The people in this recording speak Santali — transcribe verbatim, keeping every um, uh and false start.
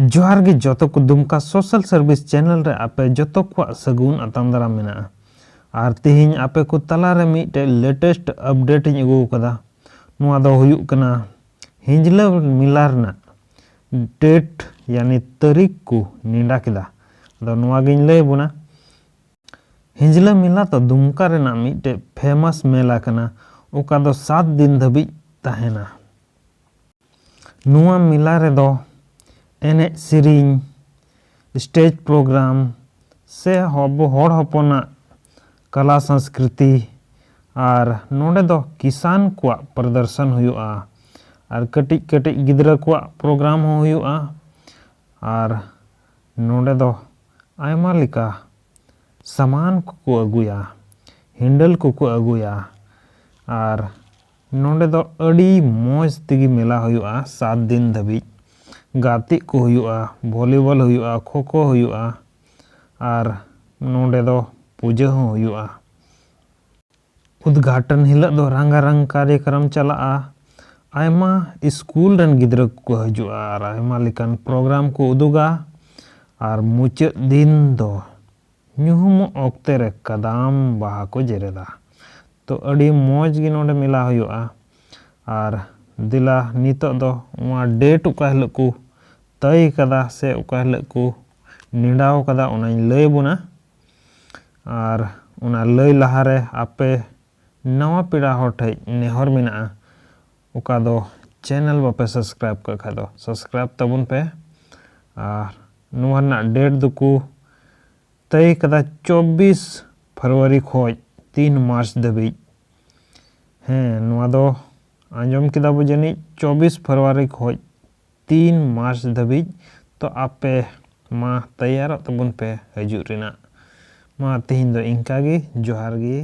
ᱡᱚᱦᱟᱨ ᱜᱮ ᱡᱚᱛᱚ ᱠᱚ, ᱫᱩᱢᱠᱟ ᱥᱳᱥᱟᱞ ᱥᱟᱨᱵᱷᱤᱥ ᱪᱮᱱᱮᱞ ᱨᱮ ᱟᱯᱮ ᱡᱚᱛᱚ ᱠᱚᱣᱟᱜ ᱥᱟᱹᱜᱩᱱ ᱟᱛᱟᱝ ᱫᱟᱨᱟᱢ ᱢᱮᱱᱟᱜᱼᱟ᱾ ᱟᱨ ᱛᱮᱦᱮᱧ ᱟᱯᱮ ᱠᱚ ᱛᱟᱞᱟᱨᱮ ᱢᱤᱫᱴᱮᱡ ᱞᱮᱴᱮᱥᱴ ᱟᱯᱰᱮᱴ ᱤᱧ ᱟᱹᱜᱩ ᱟᱠᱟᱫᱟ᱾ ᱱᱚᱣᱟ ᱫᱚ ᱦᱩᱭᱩᱜ ᱠᱟᱱᱟ ᱦᱤᱸᱡᱽᱞᱟᱹ ᱢᱮᱞᱟ ᱨᱮᱱᱟᱜ ᱰᱮᱴ, ᱭᱟᱱᱤ ᱛᱟᱹᱨᱤᱠᱷ ᱠᱚ ᱱᱮᱰᱟ ᱠᱮᱫᱟ᱾ ᱟᱫᱚ ᱱᱚᱣᱟ ᱜᱤᱧ ᱞᱟᱹᱭ ᱟᱵᱚᱱᱟ᱾ ᱦᱤᱸᱡᱽᱞᱟᱹ ᱢᱮᱞᱟ ᱫᱚ ᱫᱩᱢᱠᱟ ᱨᱮᱱᱟᱜ ᱢᱤᱫᱴᱮᱡ ᱯᱷᱮᱢᱟᱥ ᱢᱮᱞᱟ ᱠᱟᱱᱟ, ᱚᱠᱟ ᱫᱚ ᱥᱟᱛ ᱫᱤᱱ ᱫᱷᱟᱹᱵᱤᱡ ᱛᱟᱦᱮᱱᱟ᱾ ᱱᱚᱣᱟ ᱢᱮᱞᱟ ᱨᱮᱫᱚ ᱮᱱᱮᱡ ᱥᱮᱨᱮᱧ, ᱥᱴᱮᱡᱽ ᱯᱨᱳᱜᱨᱟᱢ ᱥᱮ ᱟᱵᱚ ᱦᱚᱲ ᱦᱚᱯᱚᱱᱟᱜ ᱠᱟᱞᱟ ᱥᱚᱝᱥᱠᱨᱤᱛᱤ, ᱟᱨ ᱱᱚᱰᱮ ᱫᱚ ᱠᱤᱥᱟᱱ ᱠᱚᱣᱟᱜ ᱯᱨᱚᱫᱚᱨᱥᱚᱱ ᱦᱩᱭᱩᱜᱼᱟ, ᱟᱨ ᱠᱟᱹᱴᱤᱡ ᱠᱟᱹᱴᱤᱡ ᱜᱤᱫᱽᱨᱟᱹ ᱠᱚᱣᱟᱜ ᱯᱨᱳᱜᱨᱟᱢ ᱦᱚᱸ ᱦᱩᱭᱩᱜᱼᱟ᱾ ᱟᱨ ᱱᱚᱰᱮ ᱫᱚ ᱟᱭᱢᱟ ᱞᱮᱠᱟ ᱥᱟᱢᱟᱱ ᱠᱚᱠᱚ ᱟᱹᱜᱩᱭᱟ, ᱦᱮᱱᱰᱮᱞ ᱠᱚᱠᱚ ᱟᱹᱜᱩᱭᱟ᱾ ᱟᱨ ᱱᱚᱰᱮ ᱫᱚ ᱟᱹᱰᱤ ᱢᱚᱡᱽ ᱛᱮᱜᱮ ᱢᱮᱞᱟ ᱦᱩᱭᱩᱜᱼᱟ ᱥᱟᱛ ᱫᱤᱱ ᱫᱷᱟᱹᱵᱤᱡ᱾ ᱜᱟᱛᱮᱜ ᱠᱚ ᱦᱩᱭᱩᱜᱼᱟ, ᱵᱷᱚᱞᱤᱵᱚᱞ ᱦᱩᱭᱩᱜᱼᱟ, ᱠᱷᱳ ᱠᱷᱳ ᱦᱩᱭᱩᱜᱼᱟ, ᱟᱨ ᱱᱚᱰᱮ ᱫᱚ ᱯᱩᱡᱟᱹ ᱦᱚᱸ ᱦᱩᱭᱩᱜᱼᱟ᱾ ᱩᱫᱽᱜᱷᱟᱴᱚᱱ ᱦᱤᱞᱳᱜ ᱫᱚ ᱨᱟᱝᱜᱟᱨᱟᱝ ᱠᱟᱨᱭᱚᱠᱨᱚᱢ ᱪᱟᱞᱟᱜᱼᱟ᱾ ᱟᱭᱢᱟ ᱥᱠᱩᱞ ᱨᱮᱱ ᱜᱤᱫᱽᱨᱟᱹ ᱠᱚᱠᱚ ᱦᱤᱡᱩᱜᱼᱟ ᱟᱨ ᱟᱭᱢᱟ ᱞᱮᱠᱟᱱ ᱯᱨᱳᱜᱨᱟᱢ ᱠᱚ ᱩᱫᱩᱜᱟ᱾ ᱟᱨ ᱢᱩᱪᱟᱹᱫ ᱫᱤᱱ ᱫᱚ ᱧᱩᱦᱩᱢᱚᱜ ᱚᱠᱛᱮ ᱨᱮ ᱠᱟᱫᱟᱢ ᱵᱟᱦᱟ ᱠᱚ ᱡᱮᱨᱮᱫᱟ᱾ ᱛᱚ ᱟᱹᱰᱤ ᱢᱚᱡᱽ ᱜᱮ ᱱᱚᱰᱮ ᱢᱮᱞᱟ ᱦᱩᱭᱩᱜᱼᱟ᱾ ᱟᱨ ᱫᱮᱞᱟ ᱱᱤᱛᱚᱜ ᱫᱚ ᱱᱚᱣᱟ ᱰᱮᱴ ᱚᱠᱟ ᱦᱤᱞᱳᱜ ᱠᱚ ᱛᱟᱹᱭ ᱠᱟᱫᱟ ᱥᱮ ᱚᱠᱟ ᱦᱤᱞᱳᱜ ᱠᱚ ᱱᱮᱰᱟᱣ ᱠᱟᱫᱟ, ᱚᱱᱟᱧ ᱞᱟᱹᱭ ᱟᱵᱚᱱᱟ᱾ ᱟᱨ ᱚᱱᱟ ᱞᱟᱹᱭ ᱞᱟᱦᱟᱨᱮ ᱟᱯᱮ ᱱᱟᱣᱟ ᱯᱮᱲᱟ ᱦᱚᱲ ᱴᱷᱮᱡ ᱱᱮᱦᱚᱨ ᱢᱮᱱᱟᱜᱼᱟ, ᱚᱠᱟ ᱫᱚ ᱪᱮᱱᱮᱞ ᱵᱟᱯᱮ ᱥᱟᱵᱥᱠᱨᱟᱭᱤᱵ ᱠᱟᱜ ᱠᱷᱟᱡ ᱫᱚ ᱥᱟᱵᱥᱠᱨᱟᱭᱤᱵ ᱛᱟᱵᱚᱱ ᱯᱮ᱾ ᱟᱨ ᱱᱚᱣᱟ ᱨᱮᱱᱟᱜ ᱰᱮᱴ ᱫᱚᱠᱚ ᱛᱟᱹᱭ ᱠᱟᱫᱟ ᱪᱚᱵᱵᱤᱥ ᱯᱷᱮᱵᱽᱨᱩᱣᱟᱨᱤ ᱠᱷᱚᱡ ᱛᱤᱱ ᱢᱟᱨᱪ ᱫᱷᱟᱹᱵᱤᱡ᱾ ᱦᱮᱸ, ᱱᱚᱣᱟ ᱫᱚ ᱟᱸᱡᱚᱢ ᱠᱮᱫᱟ ᱵᱚ ᱡᱟᱹᱱᱤᱡ, ᱪᱚᱵᱵᱤᱥ ᱯᱷᱮᱵᱽᱨᱩᱣᱟᱨᱤ ᱠᱷᱚᱡ ᱛᱤᱱ ᱢᱟᱨᱪ ᱫᱷᱟᱹᱵᱤᱡ᱾ ᱛᱚ ᱟᱯᱮ ᱢᱟ ᱛᱮᱭᱟᱨᱚᱜ ᱛᱟᱵᱚᱱ ᱯᱮ ᱦᱤᱡᱩᱜ ᱨᱮᱱᱟᱜ᱾ ᱢᱟ ᱛᱮᱦᱮᱧ ᱫᱚ ᱤᱱᱠᱟ ᱜᱮ, ᱡᱚᱦᱟᱨ ᱜᱮ᱾